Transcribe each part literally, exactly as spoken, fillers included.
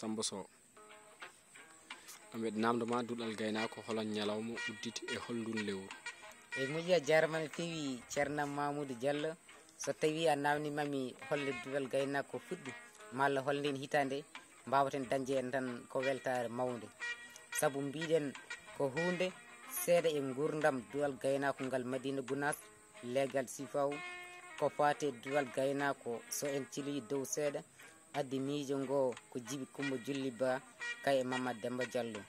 Sambo Sow. Ameɗ namdo ma duɗal gaynako, holon ñalawma udditi e holndun lewru? E moƴƴi, a jarama no fewi, Ceerno Mamoudou Diallo. So tawi a namdimami holle duɗal gaynako fuɗɗi, malla holnden hitande, mbawaten dañde hen tan ko weltare mawnde. Sabu mbiɗen ko hunde seeɗa e ngurdam duɗal gaynako ngal Madina Gounass, leegal Sifaw. Ko fate duɗal gaynako, so en ciloyi dow seeɗa, addi miijo ngo ko Jibi Kumba Julli Ba, kay e Mamad Demba Diallo.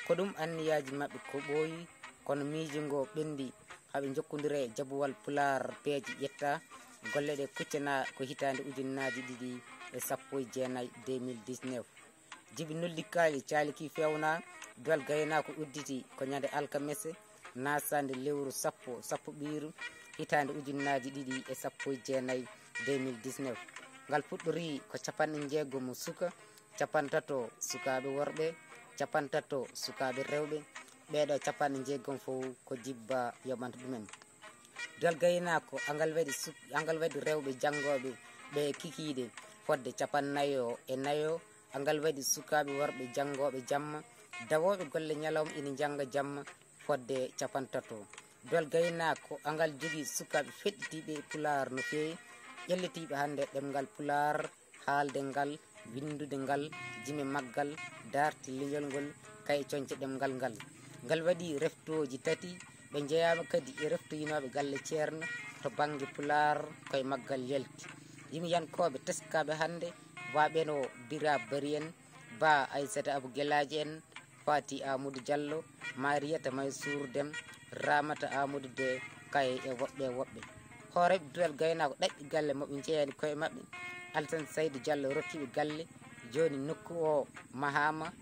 Ko ɗum anniyaji maɓɓe ko ɓooyi, kono miijo ngo ɓendi, haɓe jokkondira e jabuwal Pulaar peeje ƴetta golle ɗe kuccana ko hitande ujunnaaji ɗiɗi e sappo e jeenayi, deux mille dix-neuf. Jibi noddi kaali, caaliki fewna, duɗal gaynako udditi ko ñande alkamese, nasande lewru sappo, sappo ɓiiru, hitande ujunnaaji ɗiɗi e sappo e jeenayi, deux mille dix-neuf. Ngal fuɗɗori ko capanɗe jeegom suka, capantato sukaɓe worɓe, capantato sukaɓe rewɓe. Ɓeeɗo capanɗe jeegom fof ko Jibi Ba yoɓanta ɗumen. Duɗal gaynako, angal waɗi suk-, angal waɗi rewɓe janngoɓe ɓe kikiiɗe fodde capannayo e nayo, angal waɗi sukaɓe worɓe janngoɓe jamma, dawoɓe golle ñalawma ina jannga jamma fodde capantato. Duɗal gaynako, angal jogii sukaɓe feɗɗitiiɓe e Pulaar no feewi, ƴellitiiɓe hannde ɗemngal Pulaar, haalde ngal, winndude ngal, jime maggal, darti leñol ngol, kay e coñce ɗemngal ngal. Ngal waɗi reftooji tati, ɓe njeyaama kadi e reftoyinooɓe galle Ceerno to bannge Pulaar koye maggal yalti. Yimiyankooɓe teskaaɓe hannde, wa ɓeno Bira Bari en, Ba Aysata Abu Gelaaji en, Fati Amadou Diallo, Mariyata Mansour Dem, Ramata Amadou De, kay e woɓɓe e woɓɓe. Hooreeɓe duɗal gaynako ɗaɓɓi galle mo ɓe njeeyani koye maɓɓe. Alsan Saydu Diallo rokkiɓe galle, jooni nokku o mahaama,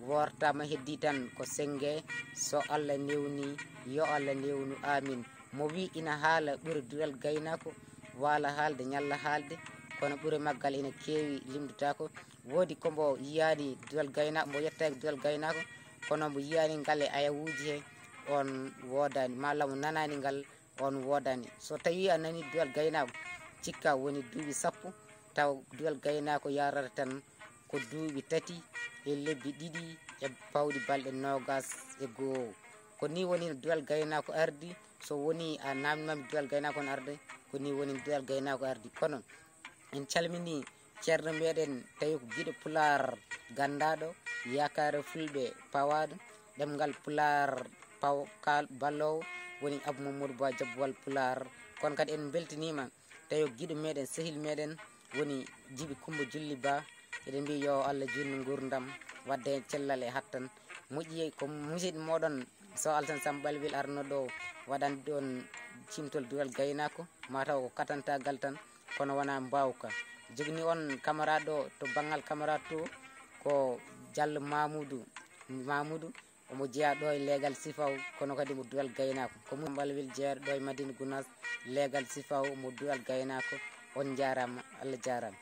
wortama, heddi tan ko sennge, so Allah newni, yo Allah newnu, amin. Mo wi ina haala ɓure duɗal gaynako, waala haalde, ñalla haalde, kono ɓure maggal ina keewi, limdotako. Woodi ko mbo yiyaani duɗal gaynako, mbo yettaaki duɗal gaynako, kono mbo yiyaani ngal e ayawuuji he, on woodaani, malla mo nanaani ngal, on woodaani. So tawi a nani duɗal gaynako, cikka woni duuɓi sappo, taw duɗal gaynako yarata tan ko duuɓi tati e lebbi ɗiɗi e pawɗi balɗe noogas e goo. Ko ni woni no duɗal gaynako ardi. So woni a namdimami duɗal gaynako no arde, ko ni woni no duɗal gaynako ardi. Kono en calmini ceerno meɗen, tawi ko giɗo Pulaar ganndaɗo, yakare fulɓe pawaɗo, ɗemngal Pulaar paw-, kal-, ballowo, woni Abou Mamadou Ba, jabbuwal Pulaar. Kono kadi en beltanima, tawi ko giɗo meɗen, sehil meɗen, woni Jibi Kumba Julli Ba. Eɗen mbiya yo Allah juutnu ngurdam, wadda hen cellal e hattan. Moƴƴi ko musidɗo moɗon Sow Alsan Samba Ɓalwel arno ɗo waɗande ɗon cimtol duɗal gaynako, mataw ko katantagal tan, kono wona mbawka. Jogni on camarade ɗo to banngal camarade to, ko Diallo Mamoudou, Mamoudou, omo jeeya ɗo e leegal Sifaw, kono kadi mo duɗal gaynako. Ko mo Ɓalwel jeeyaɗo ɗo e Madina Gounass, leegal Sifaw mo duɗal gaynako. On jarama, Allah jarama.